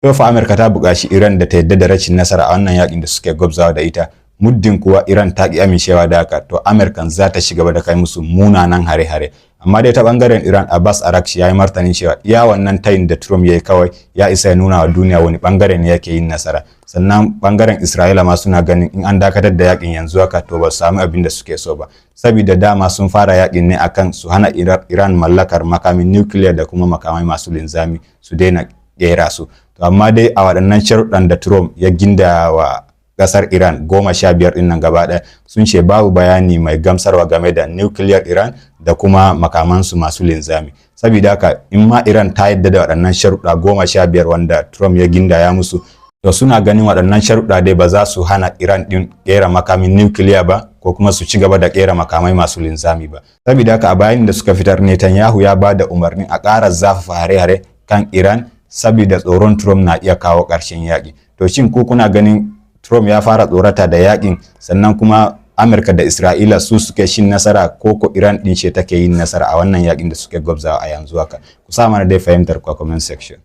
Yau fa Amurka ta buƙaci Iran da ta yadda da rashin nasara a wannan yakin da suke gwabzawa da ita. Muddin kuwa Iran ta ki amincewa da haka, to Amurkan za ta ci gaba da kai musu munanan hare-hare. Amma dai ta bangaren Iran, Abbas Araghchi ya yi martanin cewa iya wannan tayin da Trump ya yi kawai ya isa ya nuna wa duniya wani bangare ne yake yin nasara. Sannan bangaren Isra'ila ma suna ganin in an dakatar da yakin yanzu haka, to ba su sami abin da suke so ba. Saboda dama sun fara yakin ne akan su hana Iran mallakar makamin nukiliya da kuma makamai masu linzami, su daina kera su. To amma dai a waɗannan sharuɗan da Trump ya ginda wa ƙasar Iran 15 ɗin nan gaba ɗaya, sun ce babu bayani mai gamsarwa game da nukiliyar Iran da kuma makamansu masu linzami. Saboda haka in ma Iran ta yadda da waɗannan sharuɗa 15 wanda Trump ya gindaya musu, to suna ganin waɗannan sharuɗa dai ba za su hana Iran ɗin ƙera makamin nukiliya ba ko kuma su ci gaba da ƙera makamai masu linzami ba. Saboda haka a bayanin da suka fitar, Netanyahu ya ba da umarnin a ƙara zafafa hare-hare kan Iran saboda tsoron Trump na iya kawo ƙarshen yaƙi. To shin ku kuna ganin Trump ya fara tsorata da yaƙin, sannan kuma Amurka da Isra'ila su suke shin nasara, ko Iran ɗin ce take yin nasara a wannan yaƙin da suke gwabzawa a yanzu haka? Ku sa mana dai fahimtar ku a comment section.